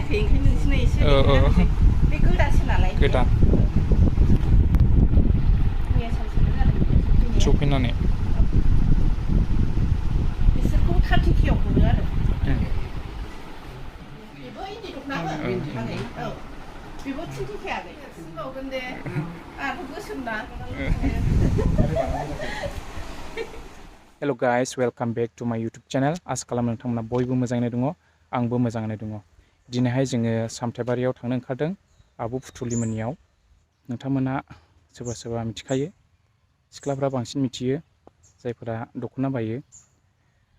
जायाखै ओंखायनो नोंसिना एसे बे गोदानसो नालाय गोदान मैया सानसेल' जादों सफैनानै बिसोरखौ 30K आव हरो आरो बेबो इन्दि दख'नाबो औ बेबो 20K आगै सिनबावगोन दे आंहाथ' गोसोमना Hello guys, welcome back to my YouTube channel. आसा खालामो नोंथांमोना बयबो मोजाङैनो दङ आंबो मोजाङैनो दङ दिनैहाय जोङो सामथाइबारियाव थांनो ओंखारदों आब' फुथुलिमोननियाव नोंथांमोना सोरबा सोरबा मिथिखायो सिख्लाफ्रा बांसिन मिथियो जायफोरा दख'ना बायो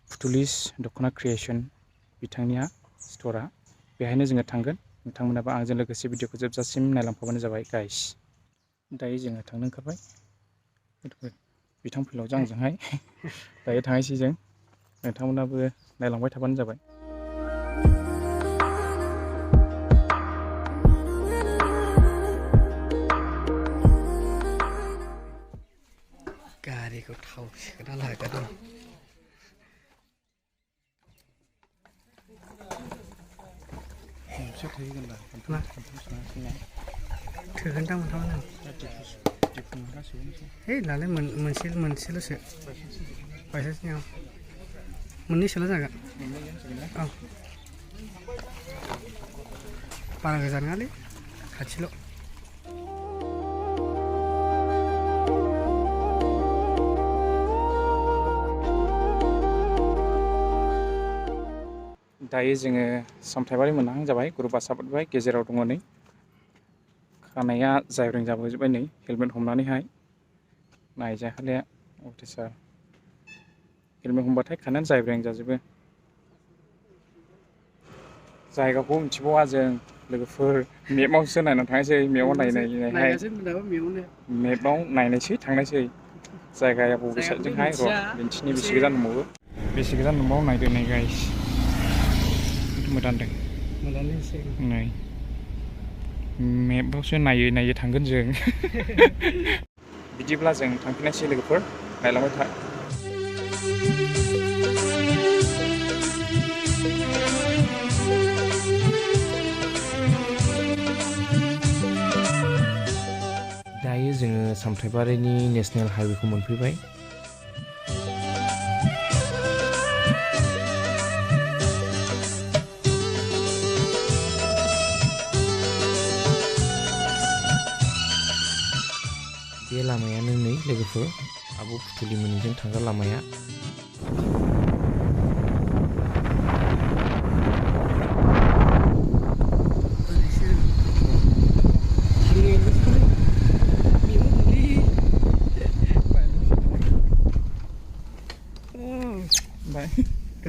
फुथुलिस दख'ना क्रिएशन बिथांनिया स्ट'रा बेहायनो जोङो थांगोन नोंथांमोनाबो आंजों लोगोसे भिडिअखौ जोबजासिम नायलांफाबानो जाबाय गाइस दायो जोङो थांनो ओंखारबाय बिथां फैलाव आंजोंहाय दायो थांनोसै जों नोंथांमोनाबो नायलांबाय थाबानो जाबाय गारिखौ थाव सोना लागोन थोगोनदां मोनथामोन है लालाय मोनसेल'सो बायसान्सनियाव मोननैसोल' जागोन औ बारा गोजान नङालै खाथिल' दायो जोङो सामथाइबारि मोनहां जाबाय ग्रुपआ साबोबाय गेजेराव दङ नै खानाया जायब्रें जाबोजोब्बाय नै हेलमेट हमनानैहाय नायजाखाले अफिसार हेलमेट हमबाथाय खानायानो जायब्रें जाजोबो जायगाखौ मिथिबावा जों लोगोफोर मेपआवसो नायनानै थांनोसै मेपआव नायनायहाय मेपआव नायनायसै थांनायसै जायगाया बबे साइडजोंहाय र' दिन्थिनि बेसे गोजान दंबावो बेसे गोजान दंबावो नायदो नै गाइस मोदानदों नै मेपआवसो नायै थांगोन जों बिदिब्ला जों थांफिननायसै लोगोफोर नायलांबाय था दायो जोङो सामथाइबारिनि नेसनेल हाइवेखौ मोनफैबाय बे लामायानो नै लोगोफोर आब' फुथुलिमोननिजों थांग्रा लामाया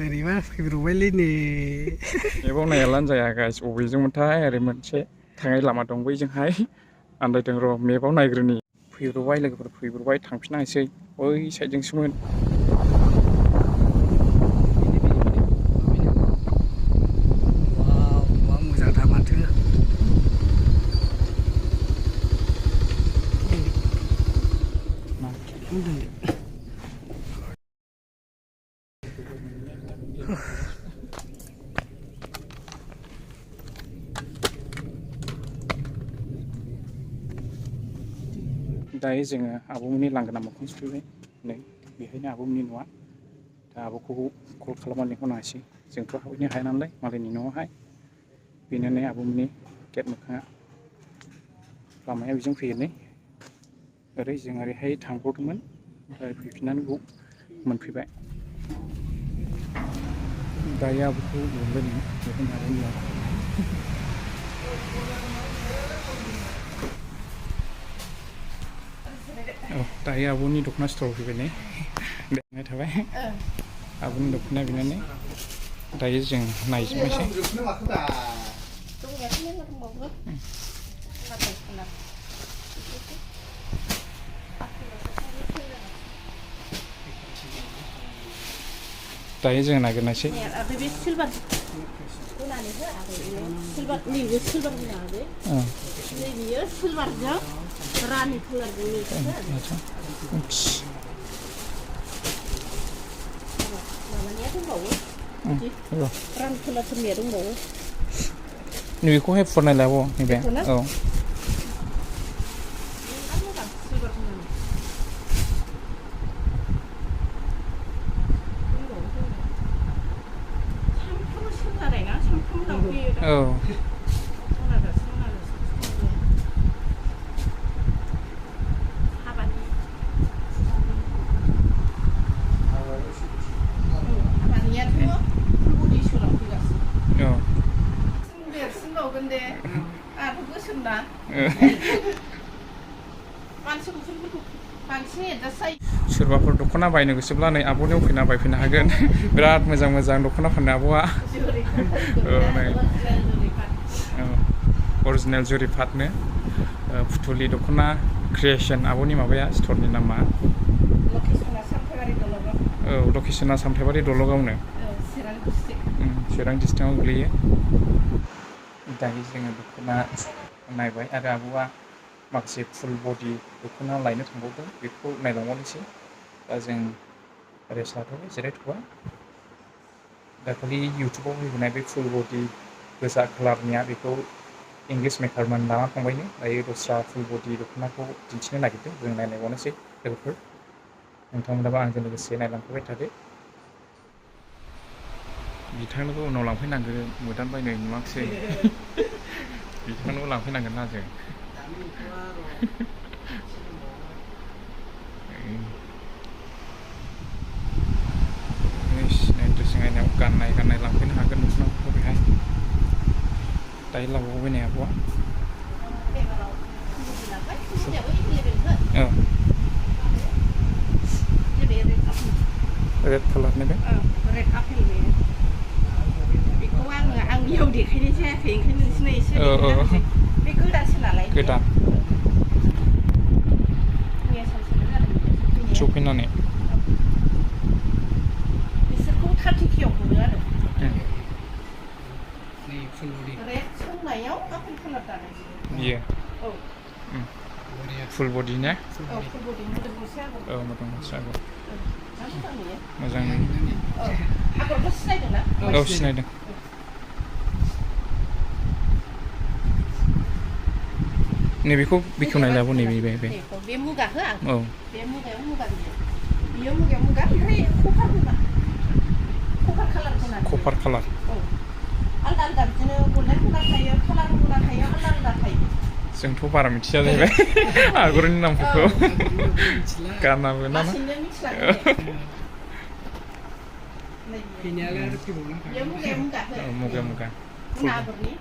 ओरैबा फैब्रबायलै नै मेपआव नायालानो जाया गाइस बबेजोंमोनथाय ओरै मोनसे थांनाय लामा दं बैजोंहाय आन्दायदों र' मेपआव नायग्रोनि फैब्रबाय लोगोफोर फैब्रबाय थांफिननांसै बै साइडजोंसोमोन मोजांथार माथो दायो जोङो आब'मोननि लांगोना मोखां सफैबाय नै बेहायनो आब'मोननि न'आ दा आब'खौ कल खालामनानै लिंहरनांसै जोंथ' हाबहैनो हाया नालाय मालायनि न'आवहाय बेनो नै आब'मोननि गेट मोखाङा लामाया बेजों फैयो नै ओरै जों ओरैहाय थांब्र'दोंमोन ओमफ्राय फैफिननानै बाव मोनफैबाय दायो आब'खौ लिंबाय नै बेहायनो आब'मोननियाव औ दायो आब'नि दख'ना स्ट'राव फैबाय नै देरनाय थाबाय आब'नि दख'नाया बेनो दायो जों नायजोबनोसै दायो जों नागिरनायसै रानि खालारजों माबानिया दंबावो रानि खालारफोरनिया दंबावो नैबेखौहाय फुरनायलाय आब' नैबे औ औ 근데 아 그거 쓴다. सोरबाफोर दख'ना बायनो गोसोब्ला नै आब'नियाव फैना बायफैनो हागोन बिराद मोजां मोजां दख'ना फानो आब'आ अरिजिनेल जुरि पाटनो फुथुलि दख'ना क्रिएसन आब'नि माबाया स्टरनि नामा औ लकेसना सामथाइबारि दलगावनो चिरां डिस्ट्रिक्टआव गोग्लैयो दायो जोङो दख'ना नायबाय आरो आब'आ माखासे फुल बडि दख'ना लायनो थांबावदों बेखौ नायलांबावनोसै दा जों रेस्ट लाथ'बाय जिरायथ'बाय दाखालि इउटुबाव होनाय बे फुल बडि गोजा कालारनिया बेखौ इंलिश मेकारमोन लाना थांबायनो दायो दस्रा फुल बडि दख'नाखौ दिन्थिनो नागिरदों जों नायलांबावनोसै लोगोफोर नोंथांमोनाबो आंजों लोगोसे नायलांफाबाय थादो बिथांनोबो उनाव लांफैनांगोन मोदान बायनो नुवाखिसै बिथांनोबो लांफैनांगोन ना जों ड्रेसिं आयनायाव गाननाय लांफैनो हागोन नोंसोरनाव बेहाय दायो लाबावबाय नै आब'आ औ रेड कालारनि बे रेड आपेल बेखौ आंनियाव देखायनाय जायाखै ओंखायनो नोंसिनो एसे बे गोदानसो नालाय गोदान सफैनानै बिसोरखौ 30K आव हरो आरो फुल बडि रेड सोंनायाव आपेल कालार दानाय बियो औ फुल बडि ने औ फुल बडि मोदोम गंसे आगर औ मोदोम गंसे आगर मोजां नुयो औ आगरखौ सिनायदोंना औ सिनायदों नैबेखौ बेखेवनाय लाबो नैबे बे मुगा हो औ बे मुगायाव मुगा बियो मुगायाव मुगा ओमफ्राय कभार होना कभार कालार होना कभार कालार औ आलदा आलदा बिदिनो गल्डेन कालार थायो कालार होना थायो आलदा आलदा थायो जोंथ' बारा मिथिया जाहैबाय आगरनि नामफोरखौ गानाबो ना लासैनो मिथिलांगोन फैनायालाय आरो फैबावनो बेयो मुगाया मुगा हो मुगा फुल आगरनि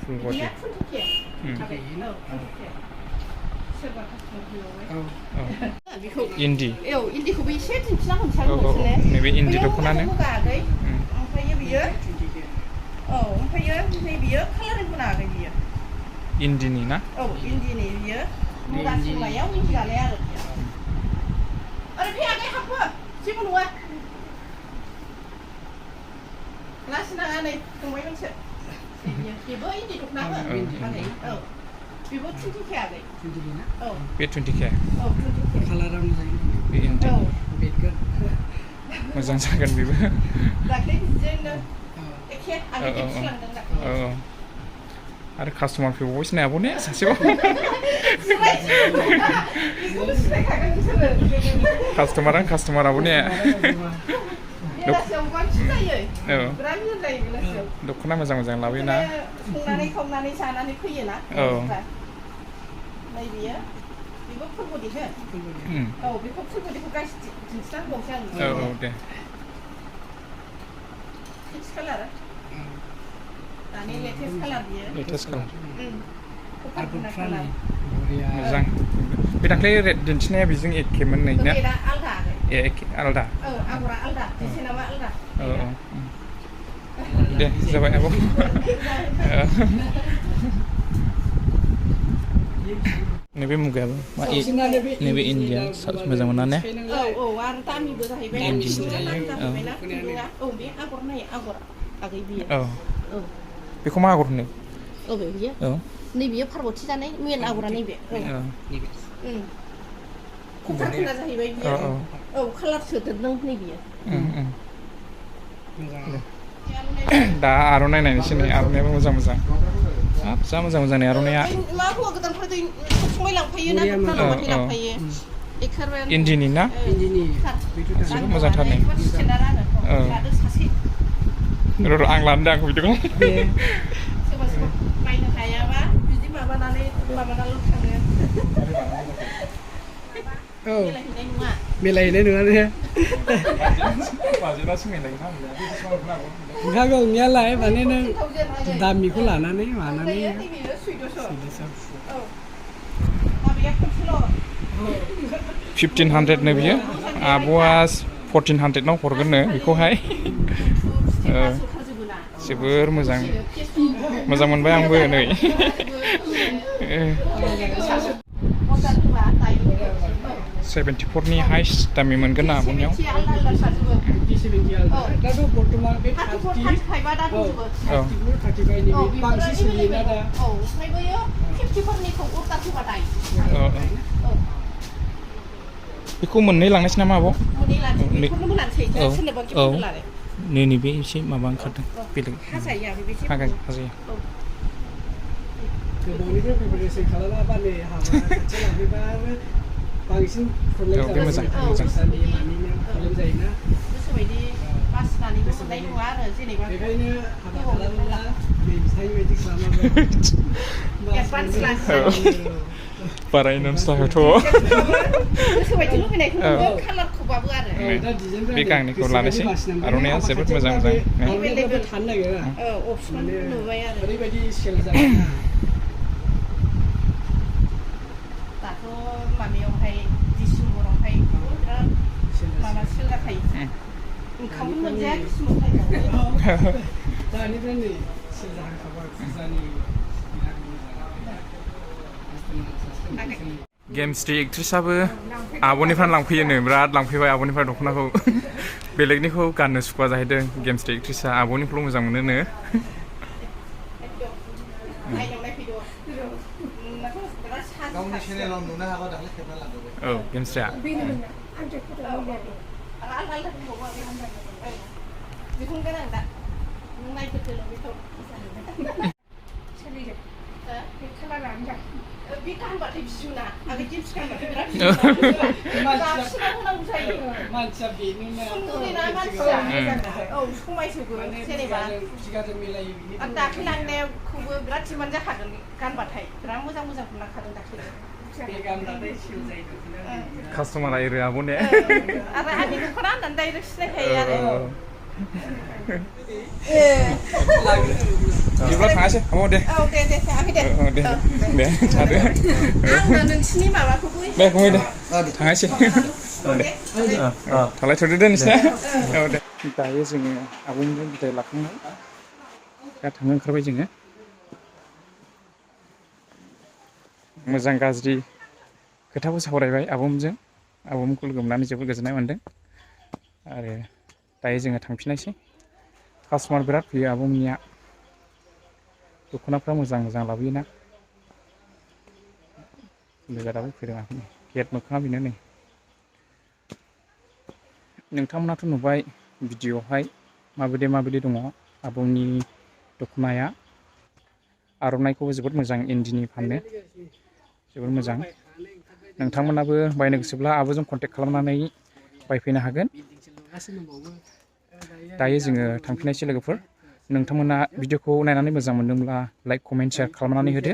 फुल बडि सोरबा कास्टमार बेखौ इन्दि औ इन्दिखौबो एसे दिन्थिना होनसां नैबे इन्दि दख'नानो ओमफ्रायो बियो औ ओमफ्रायो नैबियो कालारिं होनो हागोन बियो इन्दिनि ना औ इन्दिनि बियो मुगा सोंनायाव इन्दि दानाय आरो फै आगै हाबबो जेबो नङा लासै नाङा नै फंबायमोनसो बेबो इन्दि दख'नाबो आगै औ बेबो 20K आगै औ बे 20K औ 20K कालारा मोजां बे इन्दि औ मोजां जागोन बेबो दाख्लै बिदिनो एखे आगै दिन्थिलांदों दाख्लै औ आरो कास्टमार फैबावबायसो नै आब' ने सासेबाव कास्टमार आब' ने दख'ना मोजां लाबोयोना संनानै खावनानै जानानै फैयोना औ नैबेयो बेबो फुल बडि हो औ बेखौ फुल बडिखौ गासै दिन्थिना होबावसै आं औ दे कालार दानि लेटेस्ट कालार बियो लेटेस्ट कालार कभार कालार मोजां बे दाख्लै रेड दिन्थिनाया बेजों एखेमोन नै ना आलदा एखे आलदा औ आगरा आलदा डिजाइनाबो आलदा औ दे जाबाय आब' नैबे मुगायाबो नैबे इन्डिया मोजां मोना ने औ आरो दामिबो जाहैबाय औ बे आगर नाय आगर आगै बियो औ बेखौ मा आगर होनो औ बेयो औ नैबेयो पार्बती जानाय मेन आगरा नैबे कभार खालार जाहैबाय बियो औ कालार सोदेरदों नैबेयो दा आर'नाइ नायनोसै नै आर'नाइयाबो मोजां मोजां हाब जा मोजां मोजां नै आर'नाइया मा हौवा गोदानफोर संबाय लांफायो ना दख'ना लांफायो इन्दिनि ना इन्दिनि जोबोद मोजांथार नै र' आं लानो दा आंखौ बिदिखौ सोरबा सोरबा बायनो हायाबा बिदि माबानाल' थाङो औ मिलायहैनाय नङा मिलायहैनाय नङा ने बाजेटआ सोंनाय नोंथाङा गंनियालाय माने नों दामिखौ लानानै मानानै 1500 नो बियो आब'आ 1400 नाव हरगोननो बेखौहाय जोबोर मोजां मोजां मोनबाय आंबो नै 74 नि हाइस्ट दामि मोनगोन ना आब'नियाव बेखौ मोननै लांनोसै नामा आब'? औ नै बे एसे माबा ओंखारदों बेलेग हाजायो गोबावनिफ्राय प्रिपेरेसन खालामना बानै हाबा खाथि लांफैबा बांसिन प्रब्लेम बे मोजां मोजां प्रब्लेम जायोना गोसोबायदि बासिनानैबो मोननाय नङा आरो जेनेबा बेखायनो हाबा खालामोब्ला बे बिथांनि बायदि खालामाबा एडभान्स लासै बाराय नन्सलाखौथ' गोसोबायदि लुबैनायखौ मोनगोन कालारखौबाबो आरो बे गांनैखौ लानोसै आर'नाइया जोबोद मोजां मोजां एभेलेबेल थानो नागिरा अपसन नुबाय आरो ओरैबायदि सेल जायोना दाथ' माबायावहाय डिसेम्बरावहाय बिराद माबा सेल जाखायो ओंखामखौ मोनजाया डिसेम्बर दानिफ्राय नै सेल जाहांखाबाय फुजानि गेमस्रि एक्ट्रिसाबो आब'निफ्राय लांफैयोनो बिराद लांफैबाय आब'निफ्राय दख'नाखौ बेलेगनिखौ गाननो सुखुवा जाहैदों गेमस्रि एक्ट्रिसा आब'निखौल' मोजां मोनोनो गावनि चेनेलाव नुनो हाबा दाख्लै खेबना लांदोंमोन औ गेमस्रिया दिहुनगोन आं दा नों नायफोरदोल' बेखौ सोलिदो बे खालारानो दा बे गानबाथाय बिसुना आरो गेम्स गानबाथाय बिराद जाबसिनाव होनांगौ जायो मानसिया बेनोना सुन्दुरिना मानसिया औ समायसोबो जेनेबा आरो दाख्लै लांनायखौबो बिराद दिमान्ड जाखागोन गानबाथाय बिराद मोजां मोजांखौ लांखादों दाख्लै कास्टमारा एरो आब'ने आरो आंनि दख'ना होननानै डाइरेक्ट सिनायखायो आरो बिदिब्ला थाङासै आब' दे औ दे थाङाखै दे दे थादो आंनो नोंसिनि माबाखौबो दे फंबाय दे थाङासै थालायथ'दो दे नोंसिना औ दे दायो जोङो आब'निफ्राय बिदाय लाखांनाय दा थांनो ओंखारबाय जोङो मोजां गाज्रि खोथाबो सावरायबाय आब'मोनखौ लोगो मोननानै जोबोद गोजोननाय मोन्दों आरो दायो जोङो थांफिननायसै कास्टमार बिराद फैयो आब'मोननिया दख'नाफ्रा मोजां मोजां लाबोयोना लोगोआबो फैदों गेट मोखाङा बेनो नै नोंथांमोनाथ' नुबाय भिडिअ'आवहाय माबायदि दङ आब'नि दख'नाया आर'नाइखौबो जोबोद मोजां इन्दिनि फानो जोबोद मोजां नोंथांमोनाबो बायनो गोसोब्ला आब'जों कन्टेक्ट खालामनानै बायफैनो हागोन दायो जोङो थांफिननायसै लोगोफोर नोंथांमोना भिडिअ'खौ नायनानै मोजां मोनदोंब्ला लाइक कमेन्ट शेयार खालामनानै होदो